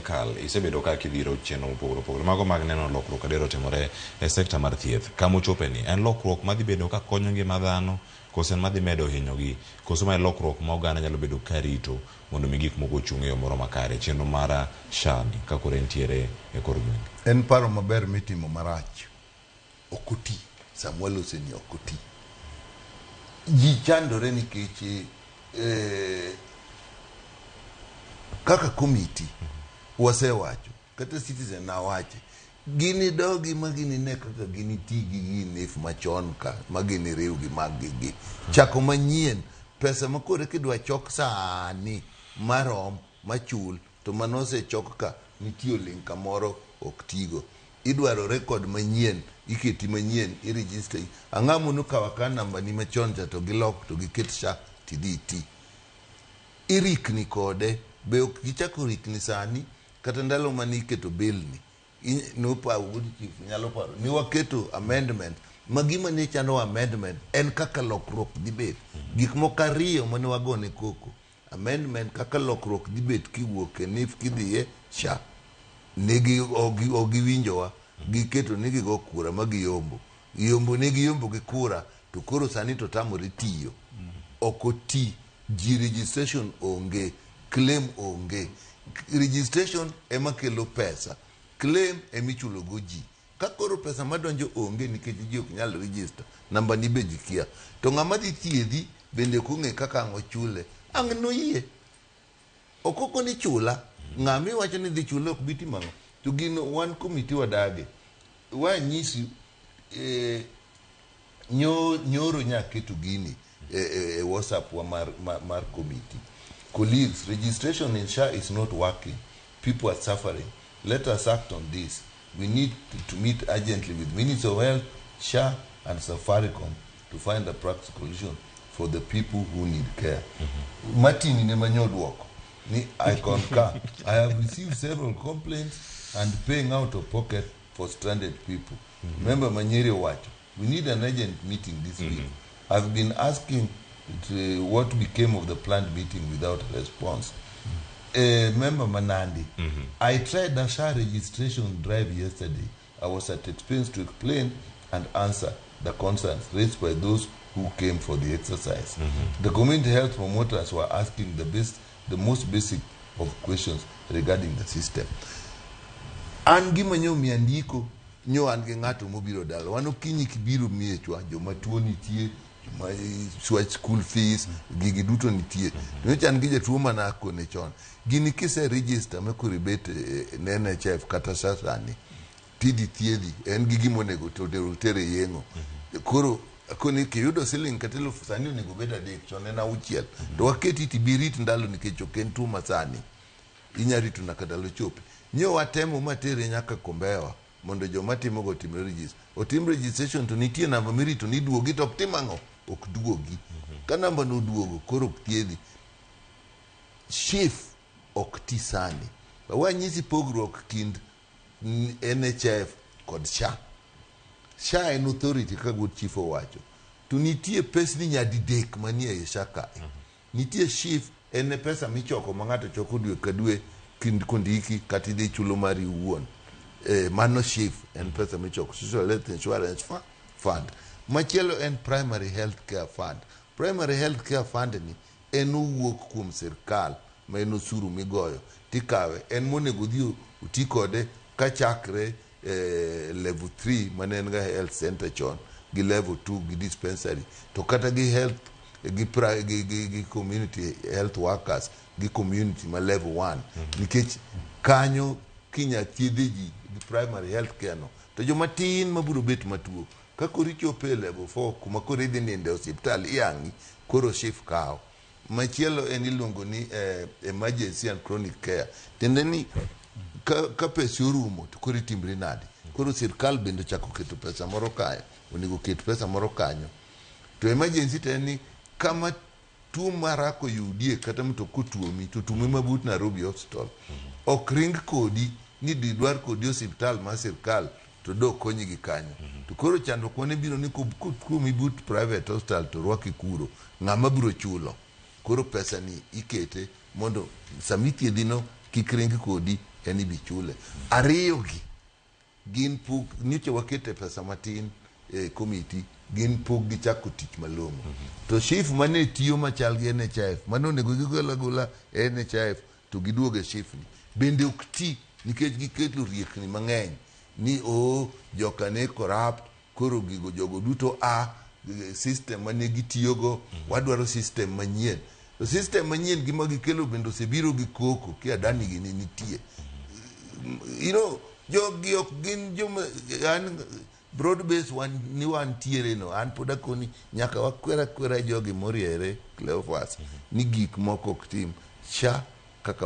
sirkal isebedo ka kidhiro chenro mopogore opogore mago mag neno lokruok adier otimore e sekta mar thieth. Kama ochope ni en lokruok madhi bedo ka konyo ngima dhano koso en madhi medo hinyogi koso ma en lokruok ma oganda nyalo bedo ka rito mondo mi gik moko ochung' e yo moro makare chenro mar SHA ni ka koro entiere e kor gwenge. En paro maber mitimo marach. Ok oti. Samuel oseni ok oti. Ji chandore nikech eh, kaka komiti wasewacho kata citizen nawache ginidogi ma ginine kaka giniti gi ginif machon ka ma giniriw gi mag gi chako manyien pesa ma koro kidwa chok sani marom machul to mano osechok ka nitie oling' kamoro ok tigo idwaro record manyien iketi manyien iregister ang'a mono kawo akawa namba ni machon cha to gilok to giket SHA tidhi iti irikni kode be ok gichako rikni sani kata ndalo mane iketo bill ni nopa wuod chief nyalo paro ni waketo amendment ma gima ne chando amendment en kaka lokruok dhi bet gik moko ariyo mane wagone koko amendment kaka lokruok dhi bet kiwuok e NHIF kidhiye SHA negi ok giwinjowa giketo ni gigo kura ma giyombo yombo ne giyombo gi kura to koro sani to tamore tiyo ok oti ji registration onge claim onge registration ema kelo pesa claim ema ichulo go ji ka koro pesa madonjo onge nikech ji ok nyal register namba ni be ji kia to ng'ama dhi thiedhi bende ok ong'e kaka ang' ochule ang' noyie ok oko ni chula ng'ama iwacho ni dhi chule ok bi timo ang'o to gino wan komiti wadage wanyisi eh, nyoro nyaketo gini e WhatsApp wa mar committee. Colleagues, registration in SHA is not working. People are suffering. Let us act on this. We need to meet urgently with Minister of Health, SHA, and Safaricom to find a practical solution for the people who need care. Martin ne manyoduoko ni I concur. I have received several complaints and paying out of pocket for stranded people. Member Manyeri owacho, we need an urgent meeting this week. I've been asking what became of the planned meeting without a response. Member Manandi, I tried a SHA registration drive yesterday. I was at expense to explain and answer the concerns raised by those who came for the exercise. The community health promoters were asking the most basic of questions regarding the system. An gima nyo miya ndiko nyo an gi ng'ato mobiro dala wan okinyi kibiro miechwa joma tuo nitie joma swach school fees gigi duto nitie to nyocha an gi jatuo mana akone chon gini kise register ma koro ibet e NHIF kata sa sani tidhi thiedhi en gi gima onego to otere yeng'o koro koni kiyudo siling kata elufu sani onego bed 3 chon en 6 to waketi tibi rit ndalo nikech ok en tuo masani inya rito nyaka ndalo chopi nyo watemo matere nyaka Kombewa mondo joma timogo otim register otim registration to nitie namba mirito ni duogi to ok tim ang'o ok duogi ka namba no oduogo koro ok thiedhi SHIF ok ti sani wanyisi pogruok kind NHIF kod SHA SHA en authority kaka wuod chief owacho to nitie pesni nyadidek manie ei SHA kae nitie SHIF en e pesa michoko ma ng'ato choko dwe ka dwe kind kondiki kata idhi chulo mari iwuon mano SHIF en pesa michoko Social Health Insurance Fund machielo en Primary Health Care Fund Primary Health Care Fund ni en owuok kuom sirkal ma en osuru migoyo tikawe en monego odhi oti kode kachakre level 3 mane en ga health center chon gi level 2 gi dispensary to kata gi health gi community health workers gi community ma level 1 nikech kanyo kinya thiedhe ji gi primary health care no to joma tin mabiro bet matuo ka koro ichopo e level 4 kuma koro idhi ninde e osiptal iyang'i koro SHIF kawo machielo en iluongo ni emergency and chronic care tiende ni ka pesi orumo to koro itimri nade koro sirkal bende ochako keto pesa moro kae onego ket pesa moro kanyo to emergency to en ni kama tuo marach oyudie kata mtoka otuomi to tuomi mabut Nairobi Hospital ok ring kodi ni didwar kodi osiptal mar sirkal to do konyi gi kanyo to koro chandruok mane biro ni kotuomi but private hospital to rwaki kuro ng'ama biro chulo koro pesa ni ikete mondo sami thiedhi no kik ring kodi En ibi chule. Ariyo gi gin pok nyocha wakete pesa matin e komiti gin pok gichako tich malong'o. To SHIF mane tiyo machal gi NHIF mane onego gigol agola e NHIF to giduog e SHIF ni bende ok ti nikech giketo riekni mang'eny ni o joka ne corrupt koro gigo jogo duto a system mane gitiyogo wadwaro system manyien. To system manyien gima gikelo bende osebiro gi koko kia dani gini nitie. Jogi ok gin joma an broad base wan ni wantiere no an pod akoni nyaka wakwera kwera jogi moriere Cleophas ni gik moko ok tim. SHA